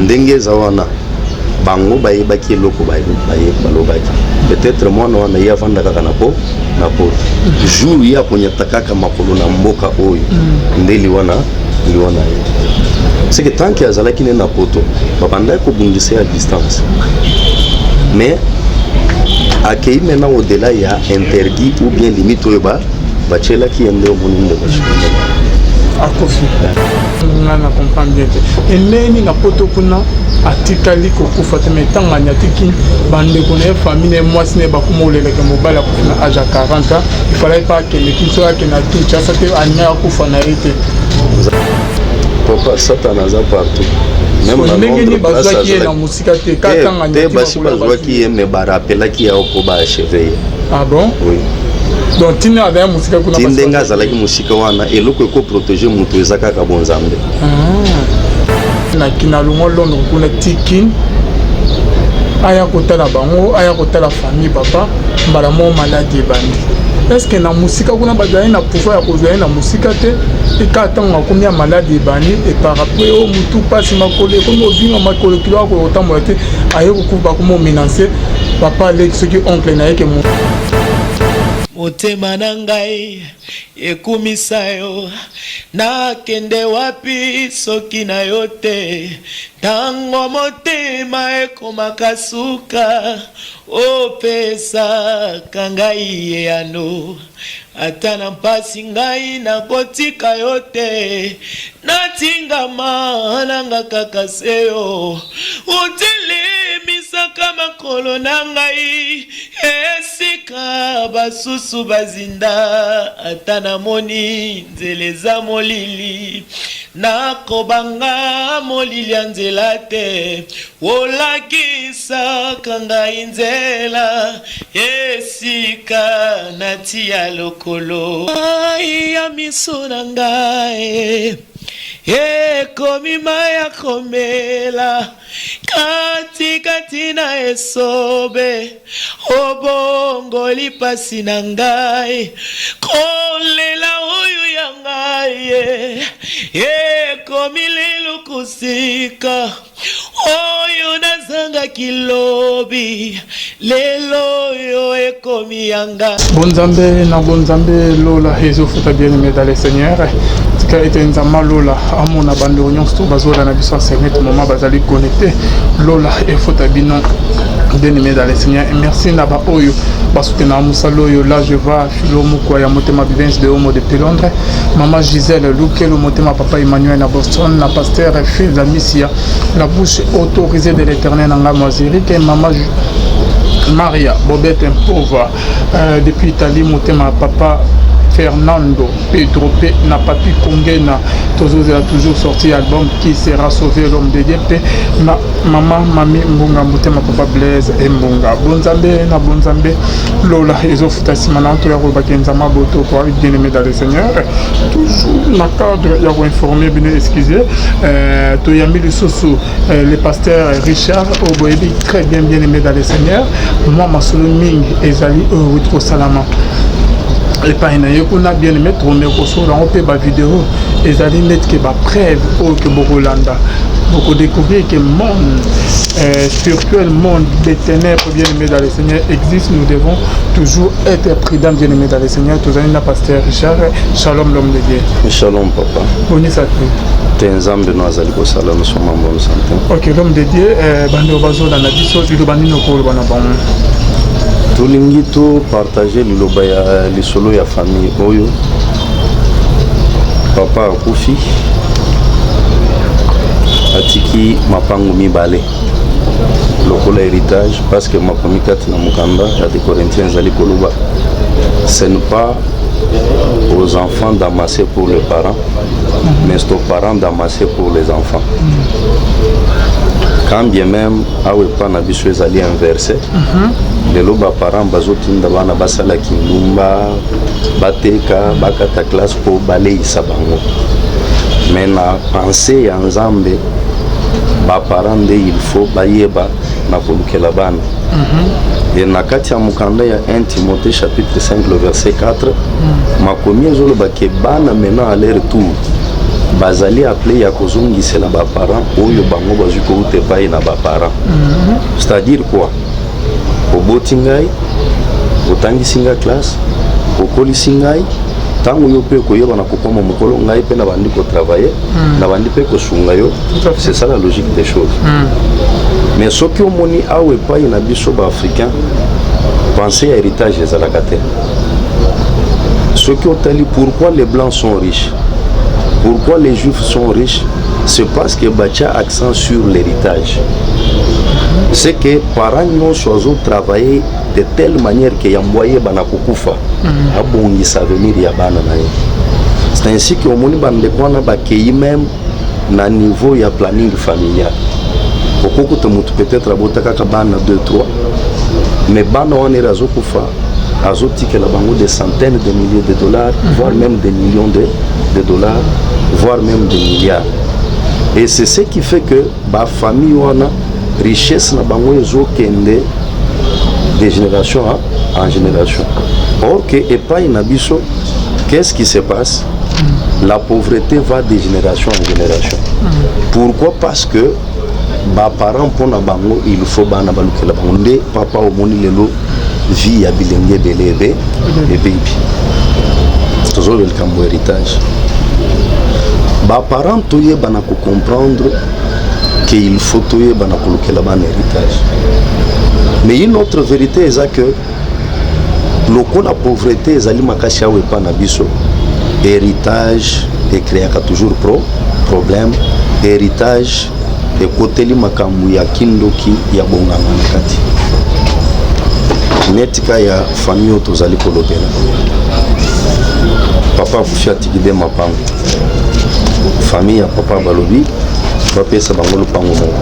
Ndenge eza wana, bango bayebaki eloko balobaki. Peut-être mwana wana ye avanda kaka na po na poto. Jour ye akonyata kaka makolo na mboka oyo, nde liwa na ye. C'est que tant que azalaki ne na poto, babandaki kobundisa ye à distance, mais akei maintenant au-delà ya interdit ou bien limite oyo batielaki ye. Nde omoni ndeko. Akufi. Nga na comprendre bien te eneni na poto kuna atikali kokufa te, mais ntango anyatiki bandeko na ye, famille na ye, mwasi na ye bakoma olelaka mobali akufi na age ya 40 ans. Il fallait pas akende Kin. Soki akende na Kinshasa te, alingaki akufa na ye te. Papa, Satan aza partout. Ndenge nini bazwaki ye na mosika te? Te, basi bazwaki ye, mais barapelaki ye po baachever ye. Ah bon? Oui. Donc ntina azalaki mosika kuna? Ti ndenge azalaki mosika wana, eloko ekoprotéger moto eza kaka bonzambe. Na kina longo Londres kuna ti Kin, aya kotala bango, aya kotala famille papa, mbala moko maladie ebandi. Est ce que na mosika kuna bazali na pouvoir ya kozwa ye na mosika te? Eka ntango akomi ya maladie ebandi epara pe oyo motu mpasi, makolo ekomi ovinga, makolo kilo, akoka kotambola te, aye kokufa. Bakomi omenacer papa aleki soki oncle na ye ke Motema na ngai ekumisa yo. Nakende wapi soki na yo te? Ntango motema ekomaka suka, opesaka ngai eyano. Ata na mpasi, ngai nakotika yo te. Natingama nanga kaka se yo. Otelemisaka makolo na ngai esika basusu bazinda. Ata namoni nzela eza molili, nakobanga molili ya nzela te. Olakisaka ngai nzela esika natia lokolo. Mai ya miso na ngai ekomi mai ya komela katikati na esobe. Obongoli pasi na ngai kolela. Oyo ya ngai ekomi lelo kosika. Oyo nazangaki lobi, lelo oyo ekomi yanga. Bonzambe na bonzambe, lola ezofuta. Bien aimé dans le Seigneur, tika ete Nzambe lola amona bandeko nyonso to bazola na biso en ce moment bazali connecté. Lola efuta bino, bien aimé dans le Seigneur. Et merci na baoyo basoutenaka mosala oyo. Là je vois Filo Mokwa ya motema Bivens de Homo depuis Londres, mama Gisèle Lukelo, motema papa Emmanuel na Boston, na pasteur Fils Misia, la bouche autorisée de l'Éternel na ngambo ya Zurich, mama Maria Bobette Mpova depuis Italie, motema papa Fernando Pedro P na Papi Kongena. Tozozela toujours sorti album Qui sera sauvé, l'homme de Dieu, mpe na mama Mami Mbunga, motema papa Blaise Embunga. Bonzambe na bonzambe, lola ezofuta. Nsima na toya kolobaki Nzambe abotoko. Bien aimé dans le Seigneur, toujours na cadre ya koinformer bino, excusez, toyambi lisusu le pasteur Richard oyo boyebi très bien. Bien aimé dans le Seigneur, mwa masolo mingi ezali oyo euti kosalama epai na ye kuna. Bien aimé, tokomi kosola yango mpe bavideo ezali neti ke bapreuve oyo ke bokolanda, bokodécouvrir que monde spirituel, monde des ténèbres, bien aimé dans le Seigneur, existe. Nous devons toujours être prudents, bien aimé dans le Seigneur. Tozali na pasteur Richard. Shalom, l'homme de Dieu. Shalom, papa. Boni santé? Te, Nzambe no azali kosala nyonso mambo santé. Ok, l'homme de Dieu, bandeko bazolanda biso, liloba nini okoloba na bango? Tolingi topartager liloba ya lisolo ya famille oyo. Papa akufi, atiki mapango mibale lokola héritage, parce que makomi kati na mokanda ya de Corinthiens ezali koloba: ce n'est pas aux enfants d'amasser pour les parents, mais c'est aux parents d'amasser pour les enfants. Quand bien même awa epa na biso ezali inversé, lelo baparent bazotinda bana basala kindumba, bateka, bakata classe mpo baleisa bango, mais na pensée ya Nzambe, baparent nde il faut bayeba na kolukela bana. E na kati ya mokanda ya 1 Timothée chapitre 5 le verset 4, makomi ezoloba ke bana maintenant à leur tour Bazali appelé ya kozongisela baparent oyo bango bazwi kouta epai na baparent. C'est-à-dire quoi? Oboti ngai, otangisi ngai classe, okolisi ngai. Ntango yo mpe okoyeba na kokoma mokolo, ngai mpe nabandi kotravailler, nabandi mpe kosunga yo. Tout à fait. C'est ça la logique des choses. Mais soki omoni awa epai na biso baafricain, pensée ya héritage ezalaka te. Soki otali pourquoi les blancs sont riches, pourquoi les juifs sont riches, c'est parce que batia accent sur l'héritage. C'est que parent nyonso azotravailler de telle manière que yambo ayeba na kokufa, abongisa avenir ya bana na ye. C'est ainsi que omoni bandeko wana bakei même na niveau ya planning familial. Okokuta motu peut-être abota kaka bana 2, 3, mais bana wana ere azokufa, azotikela bango des centaines de milliers de dollars, voire même des millions de dollars, voire même des milliards. Et c'est ce qui fait que bafamille wana, richesse na bango ezokende de génération en génération. Or que epai na biso, qu'est-ce qui se passe? La pauvreté va de génération en génération. Pourquoi? Parce que baparent, mpona bango, il faut bana balukela bango. Nde papa, omoni lelo vie ya bilenge ebele ebe ebebi. Tozoloba likambo héritage. Baparent, toyeba na kocomprendre que il faut toyeba na kolukela bana héritage. Mais une autre vérité eza que lokola pauvreté ezali makasi awa epa na biso, héritage ecréaka toujours problème. Héritage ekoteli makambo ya kindoki, ya bonganga na kati. Netika ya famille oyo tozali kolobela, papa akufi, atiki de mapango. Famille ya papa balobi bapesa bango lopango moko.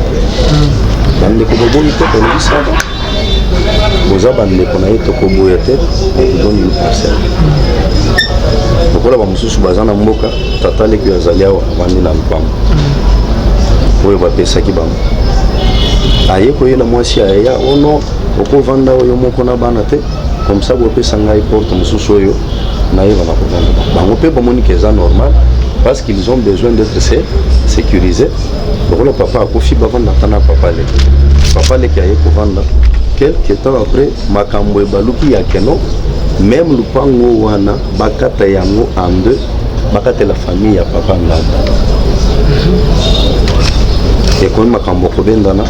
Bandeko boboyi te, balobi saba boza bandeko na ye, tokoboya te, mais une parcelle. Lokola bamosusu baza na mboka, tata leki oyo azali awa avandi na lopango oyo bapesaki bango. Aye koyela mwasi aya ono okovanda oyo moko na bana te, comme ça bopesa ngai porte mosusu oyo nayeba na kovanda. Bango mpe bamoni ke eza normal, parce qu'ils ont besoin d'être sécurisés. Lokola papa akufi, bavanda ata na papa leki. Papa leki aye kovanda. Quelque temps après, makambo ebaluki ya keno même lupango wana bakata yango en deux, bakatela famille ya papa nganda. Ekomi makambo kobendana.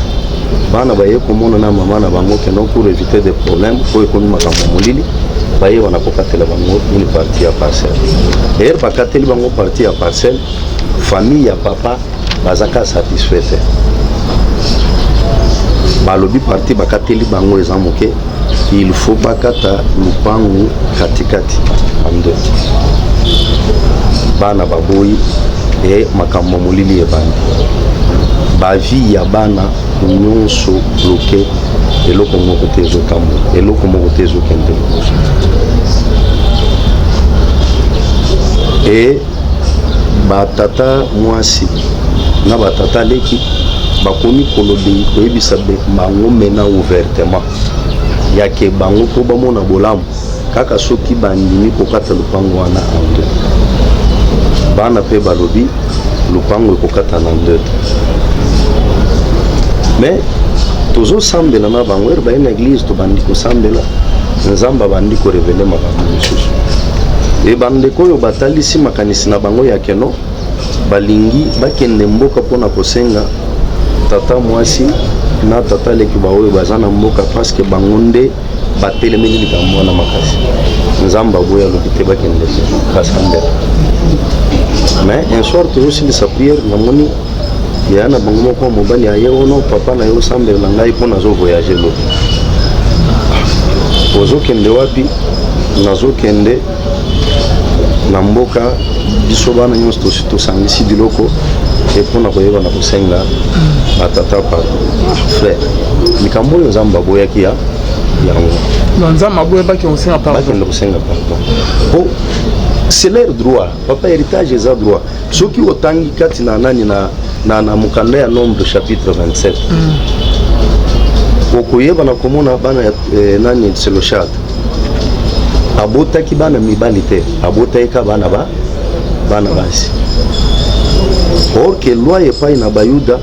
Bana baye komona na mama na bango keno pour éviter des problèmes oyo ekomi makambo molili, bayeba na kokatela bango une partie ya parcelle. D'ailleurs, bakateli bango partie ya parcelle, famille ya papa baza ka satisfait te. Balobi partie bakateli bango eza moke, il faut bakata lupangu katikati en deux. Bana baboyi e makambo molili ebandi. Bavie ya bana nyonso bloqué, eloko moko te ezotambola, eloko moko te ezokende liboso. E batata mwasi na batata leki bakomi kolobi, koyebisa bango mena ouvertement yake bango mpo bamona bolamu kaka soki bandimi kokata lupango wana en deux. Bana mpe balobi lupango ekokata na deux te. Mais tozosambela na bango ere baye na église, tobandi kosambela, Nzambe abandi korévéler makambo mosusu. E bandeko oyo batalisi makanisi na bango ya keno balingi bakende mboka mpona kosenga tata mwasi na tata leki baoyo baza na mboka, parce que bango nde batelemeli likambo wana makasi. Nzambe aboyi, alobi te, bakende te, basambela. Mais un soir, tozosilisa prière, namoni yaya na bango moko mobali aye ono: "Papa na ye, osambela na ngai mpo nazovoyage lobi." "Ozokende wapi?" "Nazokende na mboka. Biso bana nyonso tosangisi biloko e mpona koyeba na kosenga batata pardon." Frère, likambo oyo Nzambe aboyaki ya yango. Donc Nzambe aboya bakende kosenga pardon? Bakende kosenga pardon po c'est leur droit, papa. Héritage eza droit. Soki otangi kati na nani na mokanda ya Nombre chapitre 27, okoyeba na komona bana ya nani, Tseloshad abotaki bana mibali te, abotaki ka bana basi. Or que loi epai na Bayuda,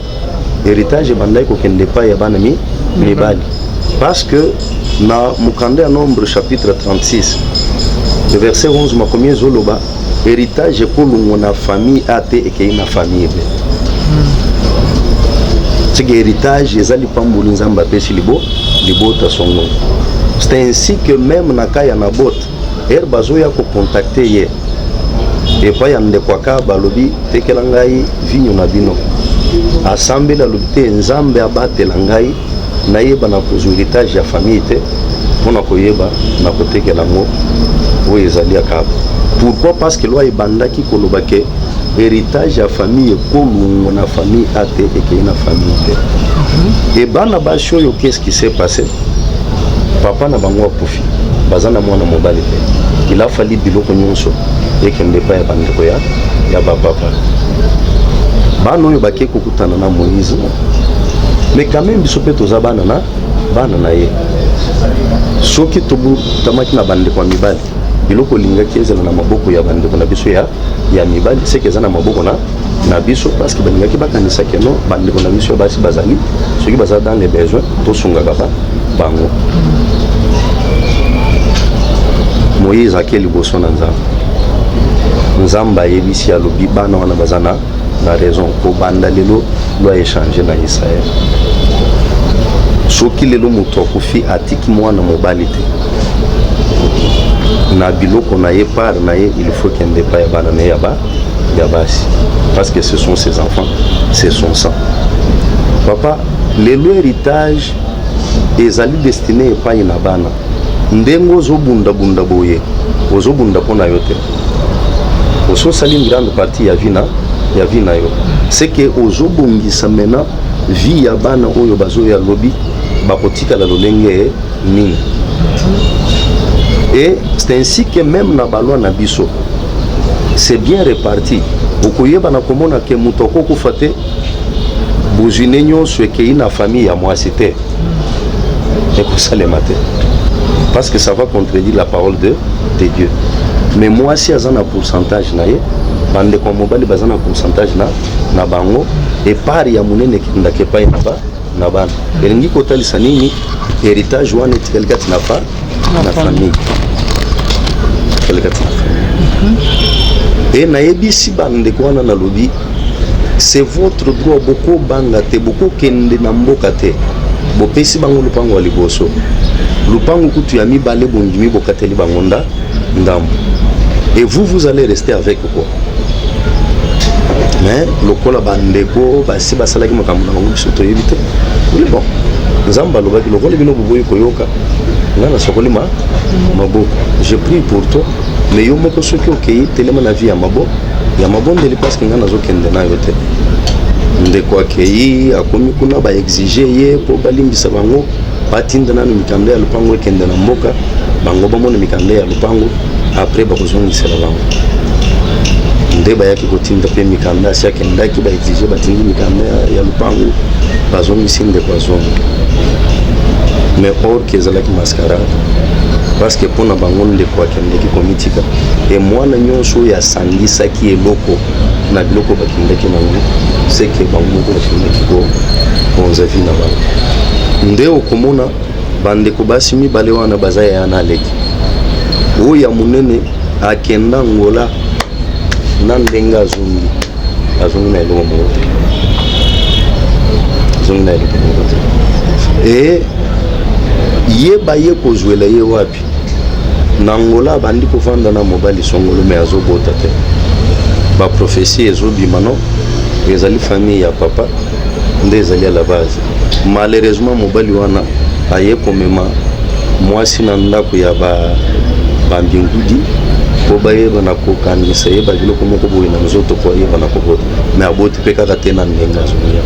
héritage ebandaki kokende epai ya bana mibali, parce que na mokanda ya Nombre chapitre 36 le verset 11, makomi ezoloba héritage ekolongwa na famille A te, ekei na famille B. Seke héritage eza lipamboli Nzambe apesi libota songolo. C'est ainsi que même na cas ya Nabot, ere bazoya kocontacter ye epai ya ndeko aka, balobi: "Tekela ngai vigno na bino." Asambeli, alobi te: "Nzambe abatela ngai nayeba na kozwa héritage ya famille te mpona koyeba na kotekela yango oyo ezali Akaba." Pourquoi? Parce que loi ebandaki koloba ke héritage ya famille ekolongwa na famille A te, ekei na famille te. E bana basi oyo, qu'est-ce qui s'est passé? Papa na bango akufi, baza na mwana mobali te. Il a fallu biloko nyonso ekende epai ya bandeko ya bapapa. Bana oyo bake kokutana na Moïse, mais quand même biso mpe toza bana na ye. Soki tobutamaki na bandeko ya mibali, biloko olingaki ezala na maboko ya bandeko na biso ya mibali, seke eza na maboko na biso, parce que balingaki bakanisa ke no, bandeko na biso ya basi bazali, soki baza dans les besoins, tosungaka bango. Moïse ake liboso na Nzambe. Nzambe ayebisi, alobi: "Bana wana baza na raison. Kobanda lelo, loi echanger na Israel. Soki lelo moto akufi, atiki mwana mobali te na biloko na ye, part na ye, il faut kende epai ya bana na ye ya basi, parce que ce sont ses enfants, c'est son sang." Papa, lelo héritage ezali destiné epai na bana. Ndenge ozobundabunda boye, ozobunda mpo na yo te. Ososali une grande partie ya vie na yo, c'est que ozobongisa maintenant vie ya bana oyo bazoya lobi, bakotikala lolenge nini. Et c'est ainsi que même na baloi na biso, c'est bien réparti. Okoyeba na komona ke moto akokufa te, bozwi ne nyonso ekei na famille ya mwasi te. Ekosalema te, parce que ça va contredire la parole de Dieu. Mais mwasi aza na pourcentage na ye, bandeko ya mobali baza na pourcentage na bango, e part ya monene ekendaka epai na bana. Elingi kotalisa nini? Héritage wana etikali kati na famille, etikali kati na famille. E nayebisi bandeko wana, nalobi: "C'est votre droit, bokobanga te, bokokende na mboka te." Bopesi bango lupango ya liboso, lupango kutu ya mibale, bondimi, bokateli bango ndambo, et vous, vous allez rester avec quoi? Mais lokola bandeko basi basalaki makambo na bango, biso toyebi te. Oui, bon, Nzambe alobaki: "Lokola bino boboyi koyoka nga, nasokoli maboko. Je prie pour toi, mais yo moko soki okei, telema na vie ya mabondeli, parce que nga nazokende na yo te." Ndeko akei, akomi kuna, baexiger ye mpo balimbisa bango, batinda nano mikanda ya lopango ekende na mboka. Bango bamona mikanda ya lopango, après bakozongisela bango. Nde bayaki kotinda mpe mikanda, asi akendaki, baexiger, batindi mikanda ya lopango, bazongisi, ndeko azongi. Mais or ke ezalaki mascarade, parce que mpo na bango ndeko akendaki komitika. E mwana nyonso oyo asangisaki eloko na biloko bakendaki nango, seke bango moko bakendaki kokonza vie na bango. Nde okomona bandeko basi mibale wana baza yaya na aleki. Oyo ya monene akenda Ngola na ndenge azongi, azongi na eloko moko te, azongi na eloko moko te. E yeba ye kozwela ye wapi na Ngola, abandi kovanda na mobali songolo, me azobota te. Baprophétie ezobima, no, ezali famille ya papa nde ezali à la base. Malheureusement, mobali wana aye komema mwasi na ndako ya bambingudi mpo bayeba na kokanisa ye babiloko moko boye na nzoto po ayeba na kobota, me aboti mpe kaka te. Na ndenge azongi,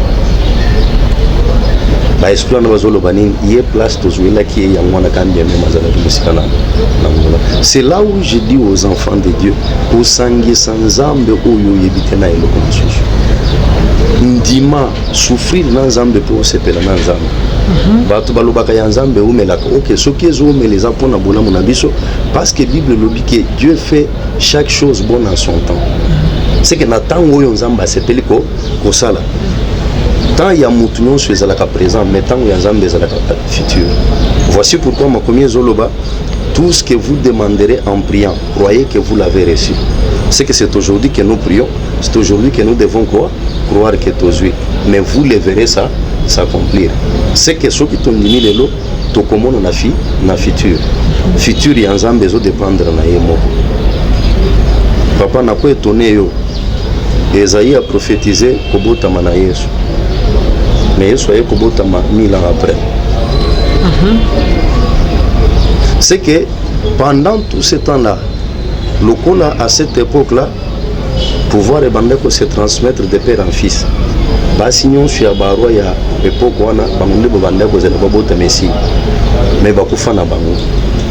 baesprit wana bazoloba nini? Ye place tozwelaki ye yango wana, kandi même azalaki mosika na Ngola. C'est là où je dis aux enfants de Dieu: kosangisa Nzambe oyo oyebi te na eloko mosusu. Ndima souffrir na Nzambe mpo osepela na Nzambe. Bato balobaka ya Nzambe eumelaka. Ok, soki ezoumela, eza mpona bolamu na biso, parce que Bible elobi ke Dieu fait chaque chose bonne en son temps. C'est que na ntango oyo Nzambe asepeli kosala, temps ya mutu nyonso ezalaka présent, mais ntango ya Nzambe ezalaka futur. Voici pourquoi makomi ezoloba: tout ce que vous demanderez en priant, croyez que vous l'avez reçu. C'est que c'est aujourd'hui que nous prions, c'est aujourd'hui que nous devons quoi? Croire que tozwi, mais vous le verrez ça s'accomplir. C'est que soki tondimi lelo, tokomona na futur. Futur ya Nzambe ezodépendre na ye moko. Papa, nako étonner yo. Esaïe aprophétisé kobotama na Yesu, mais Yesu aye kobotama 1000 ans après. C'est que pendant tout ce temps-là, lokola à cette époque-là pouvoir ebandaki kose transmettre de père en fils, basi nyonso ya baroi ya époque wana, bango nde babandaki kozala babota Messie, mais bakufa na bango.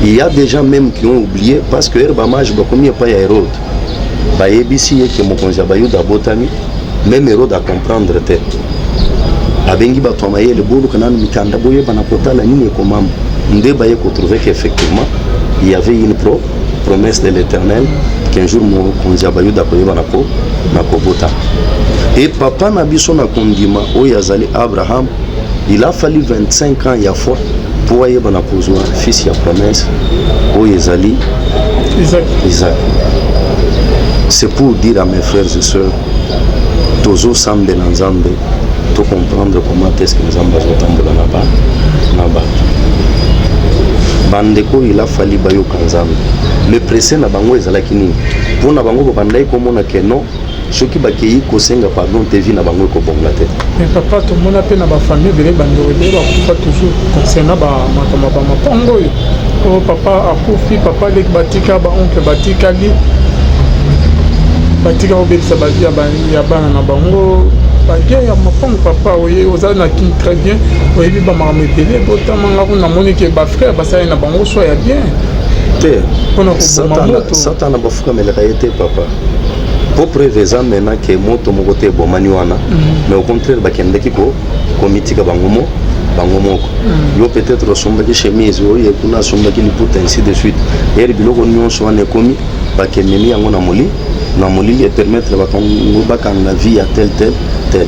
Il y a des gens même qui ont oublié, parce que ere bamages bakomi epai ya Hérode, bayebisi ye ke mokonzi ya Bayuda abotami. Même Hérode acomprendre te, abengi bato ya mayele: boluka nanu mikanda, boyebana kotala nini ekomama. Nde baye kotrouver qu'effectivement il y avait une promesse de l'Éternel qu'un jour mokonzi ya Bayuda akoyebana ko na kobota. E papa na biso na kondima oyo azali Abraham, il a fallu 25 ans ya foi mpo ayebana kozwa fils ya promesse oyo ezali Isaac. Isaac. C'est pour dire à mes frères et sœurs, tozosambela Nzambe, tocomprendre comment est-ce que Nzambe azotambola na bato. Bandeko, il a fallu bayoka Nzambe. Le presse na bango ezalaki nini? Mpo na bango babandaki komona ke non, soki bakei kosenga pardon te, vie na bango ekobonga te. Mais papa, tomona mpe na bafamille ebele, bandeko ebele bakufa toujours concernant bamakambo ya bamapango oyo. Oyo papa akufi, papa leki batika, baoncle batikali, batika kobebisa bavie ya bana na bango, baguerre ya mapango. Papa, oye oza na Kini très bien, oyebi bamakambo ebele. Botamanga kuna, namoni ke bafrère basali na bango choix ya bien te mpona koboma moto. Satana bafukamelaka ye te, papa. Po preuve eza maintenant ke moto moko te ebomani wana, mais au contraire bakendaki ko komitika bango moko. Yo peut-être osombaki chemise, oyo kuna asombaki liputa, ainsi de suite. Ere biloko nyonso wana ekomi, bakememi yango na molili, epermettre bakango bakanga vie ya tel tel tel.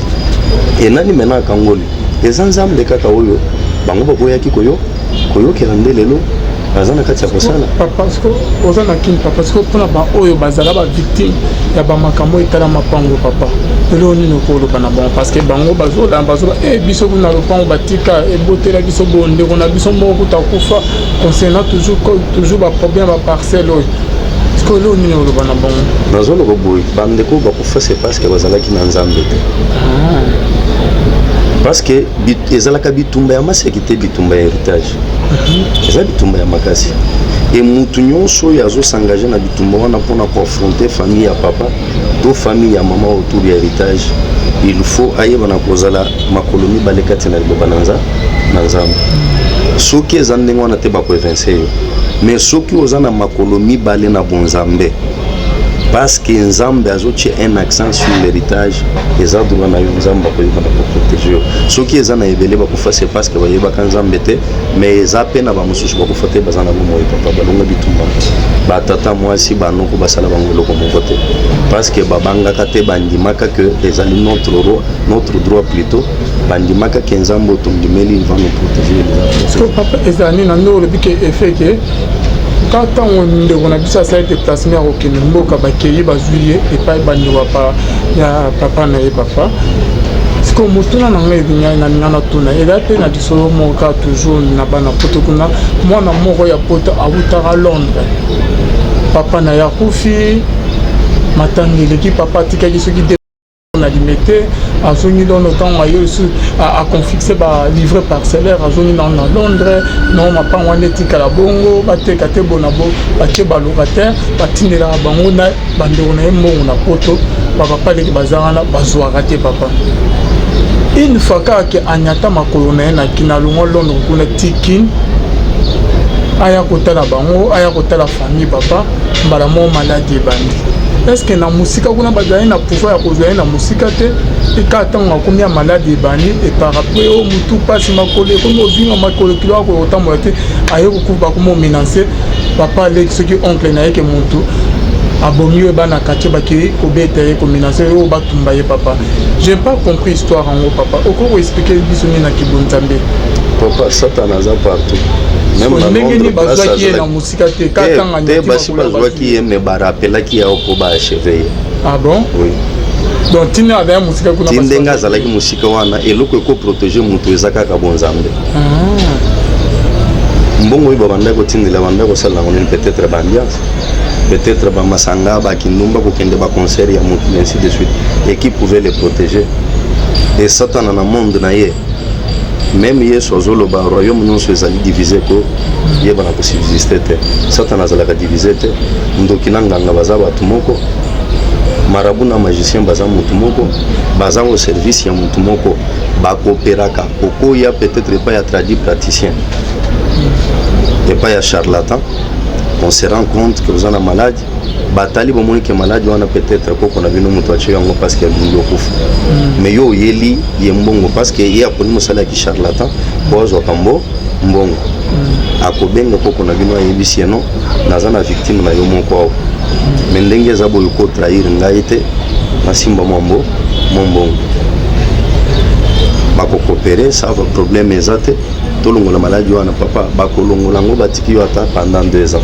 Enani maintenant akangoli? Eza Nzambe kaka oyo bango baboyaki koyokela, nde lelo baza na kati ya kosala. Papa, siko oza na Kini, papa, siko mpona baoyo bazala bavictime ya bamakambo etala mapango, papa, eloko nini okoloba na bango? Parce que bango bazolanda, bazoba e biso kuna lopango batika ebotela biso bondeko na biso moko kuta kufa concernant toujours baproblème ya baparcelle oyo. Siko eloko nini oloba na bango? Nazoloba boye: bandeko bakufa, c'est parce que bazalaki na Nzambe te, parce que ezalaka bitumba ya maseki te. Bitumba ya héritage eza bitumba ya makasi. E mutu nyonso oyo azosengage na bitumba wana mpona koaffronter famille ya papa to famille ya mama autour ya héritage, il faut ayeba na kozala makolo mibale kati na liloba na Nzambe. Soki eza ndenge wana te, bakoevincer yo. Mais soki oza na makolo mibale na bonzambe, parce que Nzambe azotia un accent sur l'héritage, eza droit na yo, Nzambe akoyeba na koprotéger yo. Soki eza na ebele bakufa, c'est parce que bayebaka Nzambe te. Mais eza mpe na bamosusu bakufa te, baza na bomoi, papa. Balonga bitumba, batata mwasi, banoko basala bango eloko moko te, parce que babangaka te, bandimaka ke ezali notre roi, notre droit plutôt. Bandimaka ke Nzambe otondimeli, il va nous protéger. Parce que papa, ezala nini na nde olobi ke effet ke ka ntango ndeko na biso asali déplacement ya kokende mboka, bakei bazwi ye epai bandeko ya papa na ye? Papa, sikoyo motuna na ngai na ninga natuna, eza mpe na lisolo moko kaka toujours na bana Poto kuna. Mwana moko ya Poto awutaka Londres, papa na ye akufi, matanga eleki, papa atikaki soki na Limete, azongi Londres. Ntango aye lisusu, aconfixe balivret parcellaire, azongi nano na Londres. No mapango wana etikala bongo, bateka te, bona bo batie balocataire, batindelaka bango na bandeko na ye mbongo na Poto. Bapapa leki baza wana, bazwaka te. Papa, une fois kaka ke anyata makolo na ye na Kini, alongwa Londres kuna ti Kini, aya kotala bango, aya kotala famille, papa, mbala moko maladi ebandi. Est ce que na mosika kuna bazali na pouvoir ya kozwa ye na mosika te? Eka ntango akomi ya maladi ebandi, epar après oyo motu mpasi, makolo ekomi ovinga, makolo kilo, akoka kotambola te, aye kokufa. Bakomi omenacer papa aleki soki oncle na ye ke motu Abomi oyo bana quartier bakei kobeta ye, komenacer ye, oyo batumba ye. Papa, j'ai pas compris histoire yango. Papa, okoki koexpliquer biso nini na kibonzambe? Papa, Satan aza partout. Ndenge nini bazwaki ye na mosika te? Katanga te, basi bazwaki ye, mais barapelaki ye po baachever ye. Ah bon? Oui. Donc ntina azalaki mosika kuna? Ti ndenge azalaki mosika wana, eloko ekoprotéger moto eza kaka bonzambe. Mbongo oyo babandaki kotindela, bandaki kosala yango nini? Peut-être baambiance, peut-être bamasanga, bakindumba, kokende baconcert ya motu, ainsi de suite, et qui pouvait les protéger? Et Satana na monde na ye, même Yesu azoloba, royaume nyonso ezali divisé ko yebana kosubsiste te. Satana azalaka divisé te. Ndoki na nganga baza bato moko, marabout na magicien baza motu moko, baza au service ya motu moko, bakooperaka. Okoya peut-être epai ya tradipraticien, epai ya charlatan, on se rend compte que oza na maladie. Batali, bomoni ke maladie wana, peut-être koko na bino moto atie yango parce que alingi okufa. Mais yo oyeli ye mbongo parce que ye aponi mosala ya kicharlatan po azwaka mbongo. Akobenga koko na bino, ayebisi ye: "Non, naza na victime na yo moko awa, mais ndenge eza boye, kotrahir ngai te, nasimba mwa mbongo." Bakocoopérer, ça va, problème eza te, tolongola maladie wana. Papa, bakolongola yango, batiki yo ata pendant 2 ans,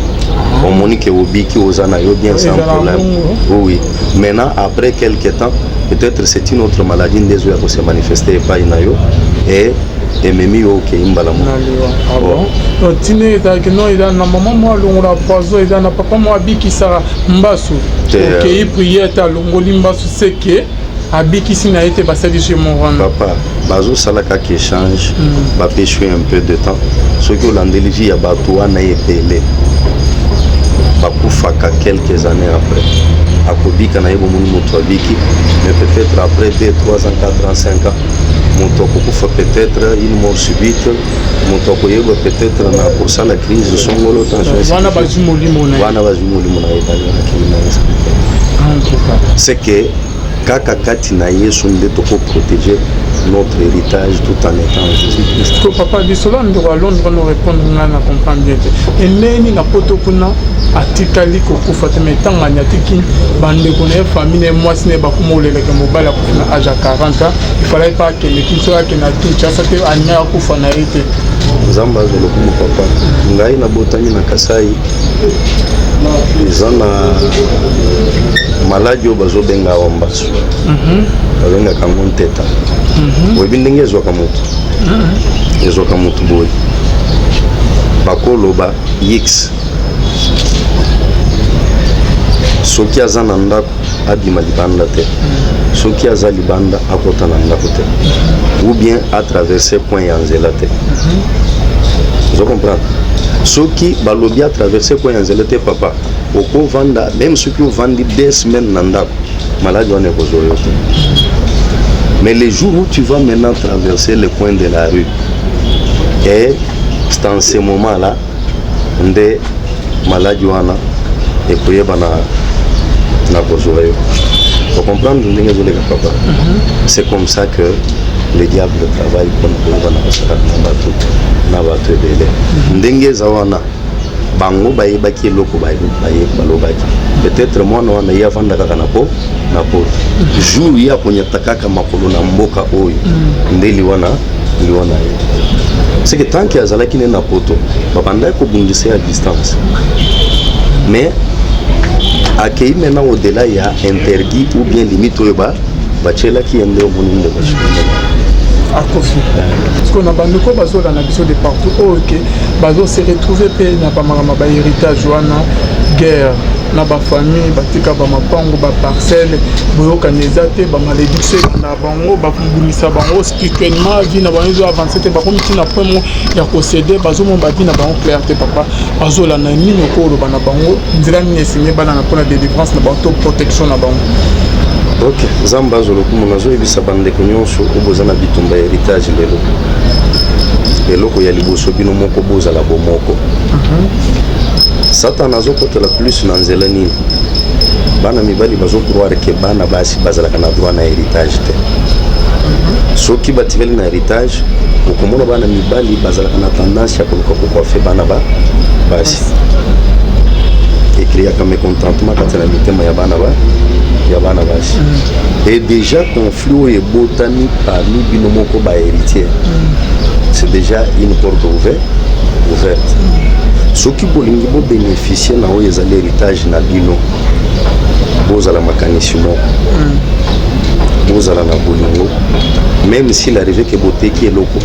omoni ke obiki, oza na yo bien, sans problème. Oui, maintenant, après quelque temps, peut-être c'est une autre maladie nde ezoya kose manifester epai na yo et ememi yo, okei mbala moko. Ntina ezalaki no, eza na mama moko alongola poison, eza na papa moko abikisaka mbasu. Okei prière te, alongoli mbasu, seke abikisi na ye te, basalisi ye moko wana. Papa, bazosala kaka échange, bapesi yo un peu de temps. Soki olandeli vie ya bato wana, ebele bakufaka quelques années après. Akobika na ye, bomoni moto abiki, mais peut-être après 2, 3 ans, 4 ans, 5 ans, moto akokufa, peut-être une mort subite. Moto akoyeba peut-être na kosala crise songolo, tension. Wana bazwi molimo na ye. Wana bazwi molimo na ye, akei na ye. C'est que kaka kati na Yesu nde tokoprotéger notre héritage tout en étant Jésus-Christ. Ko papa, lisolo ya ndeko ya Londres no, répondre ngai na comprendre bien te. Endeni na poto kuna, atikali kokufa te, mais ntango atiki bandeko na ye, famille na ye, mwasi na ye bakoma olelaka. Mobali akufi na age ya 40 ans. Ifalaki mpe akende kini, soki akende na Kinshasa te, ania akufa na ye te. Nzambe azwa lokumu. Papa, ngai nabotami na Kasai. Eza na maladie oyo bazobenga awa mbasu, babengaka yango nteta. Oyebi ndenge ezwaka motu? Ezwaka motu boye: bakoloba x, soki aza na ndako, abima libanda te, soki aza libanda, akota na ndako te, ou bien atraverse coin ya nzela te. Ozo comprendre? Soki balobi atraverse coin ya nzela te, papa, okovanda, même soki ovandi 2 semaines na ndako, maladie wana ekozwa yo te. Mais le jour où tu vas maintenant traverser le coin de la rue, et c'est en ce moment là nde maladie wana ekoyeba na kozwa yo. Ocomprendre ndenge ezoleka, papa? C'est comme ça que le diable travaille mpona koyeba na kosala na bato ebele. Ndenge eza wana, bango bayebaki eloko balobaki. Peut-être mwana wana ye avanda kaka na poto. Jour ye akonyata kaka makolo na mboka oyo, nde liwa na ye. C'est que tant que azalaki ne na poto, babandaki kobundisa ye à distance, mais akei maintenant au-delà ya interdit ou bien limite oyo batielaki ye, nde omoni ndeko. Akofi. Parce que na bandeko bazolanda biso de partout, oyo ke bazose retrouver mpe na bamakambo ya bahéritage wana, guerre na bafamille, batika bamapango, baparcelle, boyokani eza te, bamalédiction ebanda bango, babundisa bango spirituellement, vie na bango ezo avance te, bakomi ntina point mo ya kocéder, bazomona bavie na bango clair te. Papa, bazolanda, nini okoloba na bango? Nzela nini esengi balanda mpona délivrance na bango to protection na bango? Ok, Nzambe azwa lokumu. Nazoyebisa bandeko nyonso oyo boza na bitumba ya héritage lelo, eloko ya liboso, bino moko bozala bomoko. Satan azokotela plus na nzela nini? Bana mibali bazocroire ke bana basi bazalaka na droit na héritage te. Soki batikali na héritage, okomona bana mibali bazalaka na tendance ya koluka kocoiffer bana basi. Ecréaka mécontentement kati na mitema ya bana ba ya bana basi. Et déjà conflit oyo ebotami parmi bino moko bahéritier, c'est déjà une porte ouverte. Soki bolingi bobénéficie na oyo ezali héritage na bino, bozala makanisi moko, bozala na bolingo. Même s'il arrive ke boteki eloko,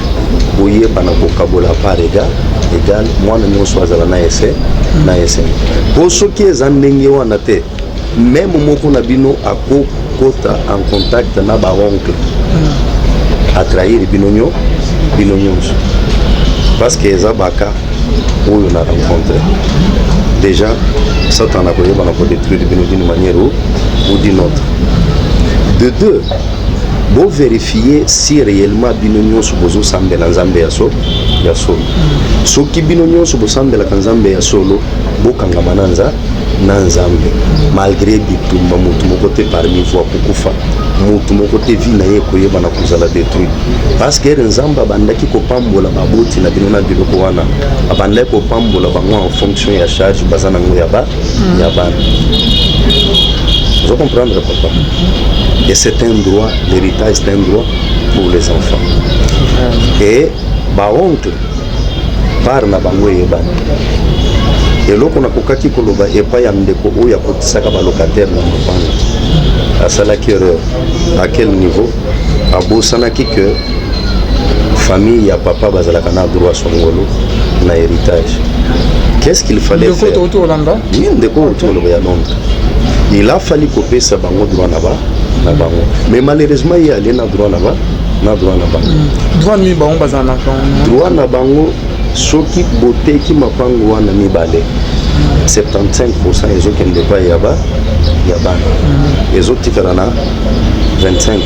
boyeba na kokabola part égal, mwana nyonso azala na ese na esengo. Mpo soki eza ndenge wana te, même moko na bino akokota en contact na baoncle, atrahir bino nyonso, parce que eza baka oyo na rencontre déjà. Satan akoyeba na kodétruire bino d'une manière ou d'une autre. De deux, bovérifie si réellement bino nyonso bozosambela Nzambe ya solo. Soki bino nyonso bosambelaka Nzambe ya solo, bokangama na Nzambe malgré bitumba. Motu moko te parmi vous akokufa, motu moko te vie na ye ekoyeba na kozala détruit, parce que ere Nzambe abandaki kopambola baboti na bino na biloko wana, abandaki kopambola bango en fonction ya charge baza nango ya bana. Ozo comprendre, papa? Et c'est un droit, l'héritage, c'est un droit pour les enfants. Et baoncle, part na bango eyebani. Eloko nakokaki koloba epai ya ndeko oyo akotisaka balocataire na lopango, asalaki erreur à quel niveau? Abosanaki que famille ya papa bazalaka na droit songolo na héritage. Qu'est-ce qu'il fallait Ndeko faire? Touti kolanda. Oui, ndeko outi koloba ya Londres, il a fallu kopesa bango droit na bango, mais malheureusement ye alie na droit na bango. Droit nini bango bazala na bango? Droit na bango, soki boteki mapango wana mibale, 75 ezokende epai ya bana, ezotikala na 25.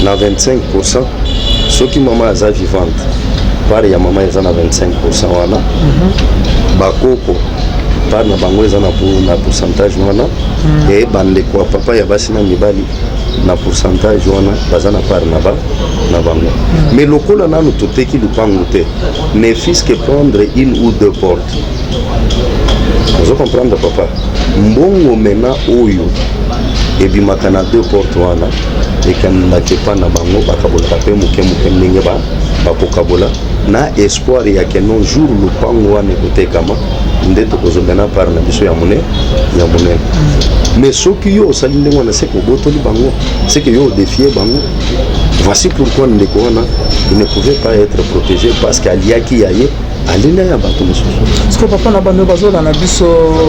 Na 25, soki mama aza vivante, part ya mama eza na 25 wana, bakoko part na bango eza na pourcentage wana, e bandeko ya papa ya basi na mibali na pourcentage wana baza na part na bango. Mais lokola nanu toteki lupango te, ne fût que prendre une ou deux portes, ozo comprendre, papa? Mbongo mena oyo ebimaka na deux portes wana ekendaka epa na bango, bakabolaka mpe moke moke ndenge bakokabola, na espoir ya que un jour lupango wana ekotekama, nde tokozonga na part na biso ya monene. Mais soki yo osali ndenge wana, seke obotoli bango, seke yo odéfier bango. Voici pourquoi ndeko wana, il ne pouvait pas être protégé, parce que aliaki ya ye, alinda ya bato mosusu. Parce que papa, na bando bazolanda biso,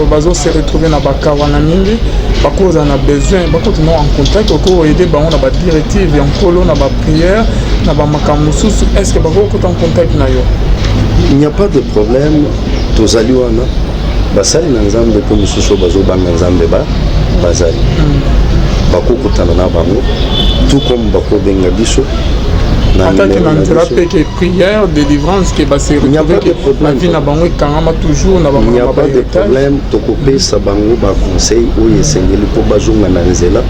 bazose retrouver na baka wana mingi, bakozala na besoin bakotuna en contact, okoaider bango na badirective ya Nkolo, na baprière, na bamakambo mosusu, est ce que bakokota en contact na yo? Il n'y a pas de problème, tozali wana. Basali na Nzambe mpe mosusu oyo bazobanga Nzambe bazali, bakokutana na bango, tout comme bakobenga biso na Ataki numéro na na nzela biso. Mpe ke prière délivrance, ke base Il n'y a pas retrouve de ke problème. na vie na bango ekangama toujours na Il n'y a bamakambo pas de problème, tokopesa bango baconseil oyo esengeli mpo bazonga na nzela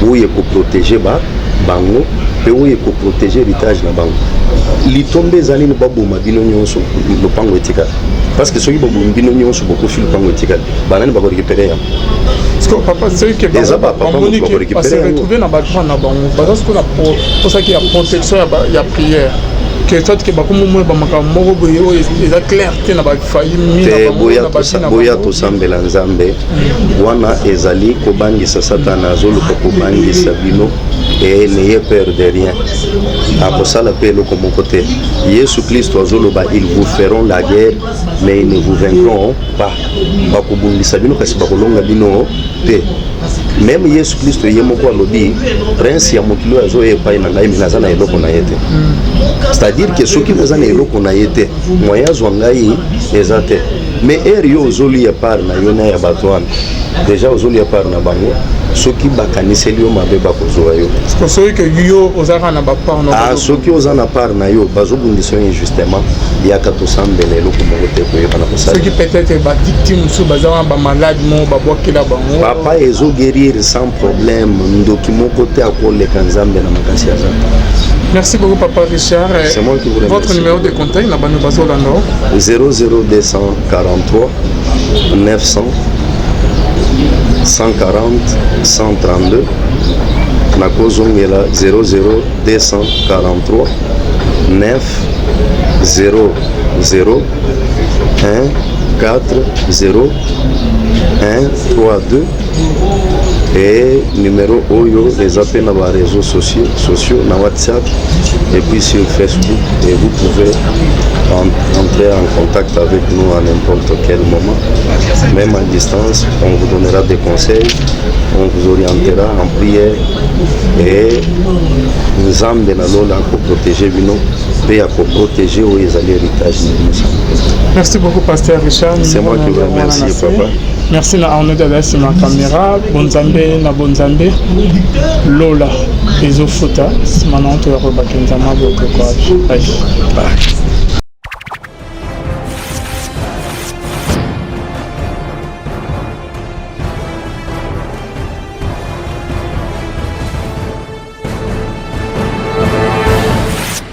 oyo ekoprotéger bango mpe oyo ekoprotéger héritage na bango. Litombe eza nini? Baboma bino nyonso, lopango etikali, parce que soki babomi bino nyonso, bokufi, lopango etikali, banani bakorécupérer yango? Parce que papa, soki ke Eza bapapa bamoni moto ke bakorécupérer base yango. retrouve na badroit na bango, baza sikoyo na posaki ya protection ya prière, ke soit ke bakomomona bamakambo moko boye oyo eza clair te na bafamille na Te. bango, Boya na bavie na boya bango. Tosambela Nzambe wana ezali kobangisa. Satana azoluka kobangisa bino, e n'ayez peur de rien, akosala mpe eloko moko te. Yesu Kristo azoloba: "Ils vous feront la guerre, mais ils ne vous vaincront pas." Bakobundisa bino, kasi bakolonga bino te. Même Yesu Kristo ye moko alobi: "Prince ya mokili oyo azoya epai na ngai, me naza na eloko na ye te." C'est-à-dire que soki naza na eloko na ye te, moyen azwa ngai eza te. Mais ere yo ozolia part na yo na ya bato wana, déjà ozolia part na bango, soki bakaniseli yo mabe, bakozwa yo. Parce que soki ke yo ozalaka na bapart na Ah, soki oza na part na yo, bazobundisa yo injustement, yaka tosambela, eloko moko te koyeba na kosala. Soki peut-être bavictime mosusu baza wana, bamalade moko babwakela bango? Papa, ezoguérir sans problème. Ndoki moko te akoleka Nzambe na makasi aza. Merci beaucoup, papa Richard. C'est moi qui vous remercie. Votre numéro de contact na bano bazolanda? 00243 900. 140 132. Nakozongela 00 243 9 0 0 1 4 0 1 3 2. Et numéro oyo eza mpe na ba réseaux sociaux, na WhatsApp et puis sur Facebook, et vous pouvez entrer en contact avec nous à n'importe quel moment, même à distance. On vous donnera des conseils, on vous orientera en prière, et Nzambe na lola akoprotéger bino mpe akoprotéger oyo ezali héritage na bino. Merci beaucoup, pasteur Richard. C'est moi qui vous remercie, papa. Merci na Arnaud azali nsima caméra. Bonzambe na bonzambe, lola ezofuta. Nsima na toya koyebaki Nzambe abokeko. Bye. Bye.